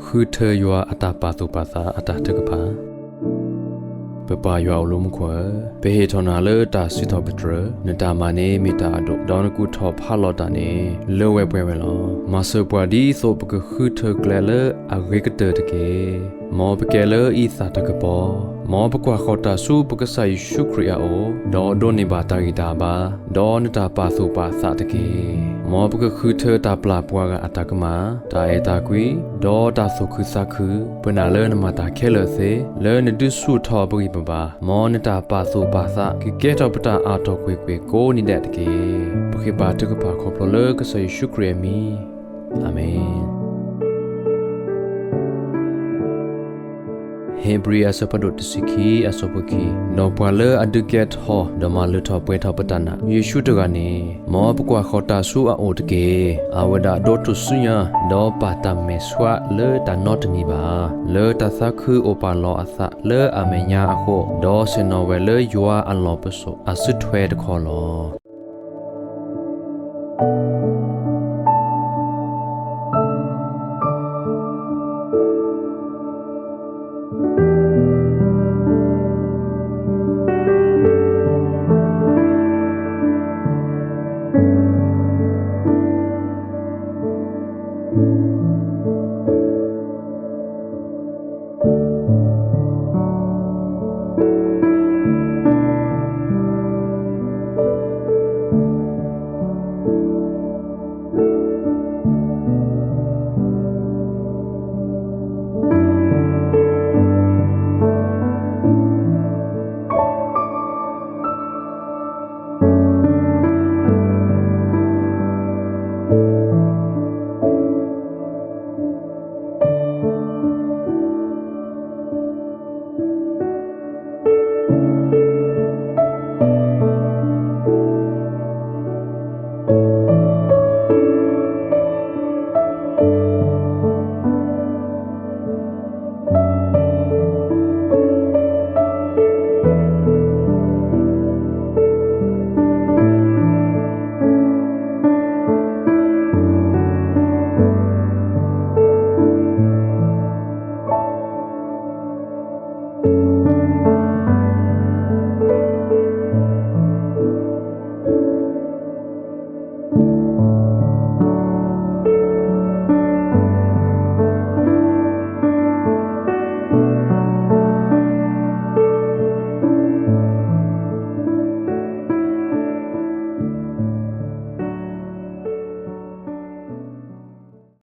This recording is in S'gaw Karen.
ဃုထၢယွၤအတၢ်ပာ်သူၣ်ပာ်သးအတၢ်ထုကဖၣ်. ပပၢ်ယွၤအိၣ်လၢမူခိၣ်ဧၢ, ပဟ့ၣ်ထီၣ်နၤလၢတၢ်စံးထီၣ်ပတြၢၤ, နတၢ်မၤန့ၣ်မ့ၢ်တၢ်အဒိၣ်, ဒီးနကူၣ်ထီၣ်ဖးလီၤတၢ်န့ၣ် လၢဝဲပှဲၤဝဲလီၤ. မၤစၢၤပှၤဒ်သိးပကဃုထၢကျဲလၢအဂ့ၤကတၢၢ်တက့ၢ်. မ်ပကဲလၢအံသၣ်တကပီၤ, မ်ပကွၢ်ဃီၤတၢ်ဆူပကစၢ်ယ့ၣ်ၡူးခရံာ်အအိၣ်, ဒီးဒိးန့ၢ်ဘၣ်တၢ်ဂံၢ်တၢ်ဘါ, ဒီးနတၢ်ပာ်သူၣ်ပာ်သးတက့ၢ်. မ်ပကဃုထၢတၢ်ပျၢ်ပှၤဂၤအတၢ်ကမၣ်, တၢ်အဲၣ်တၢ်ကွံ, ဒီးတၢ်သူၣ်ခုသးခု, ပနာ်လၢနမၤတၢ်ခဲလၢာ်သ့, လၢနဒုးဆူၣ်ထီၣ်ပဂံၢ်ပဘါ, မ်နတၢ်ပာ်သူၣ်ပာ်သး ကကဲထီၣ်ပတၢ်အါထီၣ်ကွ့ၢ်ကွ့ၢ်ကိးနံၤဒဲးတက့ၢ်. ပဃ့ဘါထုကဖၣ်ခီဖျိလၢကစၢ်ယ့ၣ်ၡူးခရံာ်အမံၤ, အၤမ့ၣ်. ဧ့ၤဘြံၤအဆၢဖးဒိၣ်တဆံခံ, အဆၢဖိခံ, ဒီးပှၤလၢအဒုးကဲထီၣ် ဒီးမၤလၢထီၣ်ပှဲၤထီၣ်ပတၢ်နာ် ယ့ၣ်ၡူးတဂၤန့ၣ်, မ်ပကွၢ်ဃီၤတၢ်ဆူအအိၣ်တက့ၢ်. အဝဲဒၣ်ဒိးထူၣ်စုညါ, ဒီးပာ်တၢ်မဲာ်ဆှးလၢတၢ်နီတမံၤဘၣ်, လၢတၢ်သးခုအိၣ်ပာ်လီၤအသးလၢအမဲာ်ညါအဃိ, ဒီးဆ့ၣ်နီၤဝဲလၢယွၤအလီၢ်ပစိာ်အစုထွဲတခီလီၤ.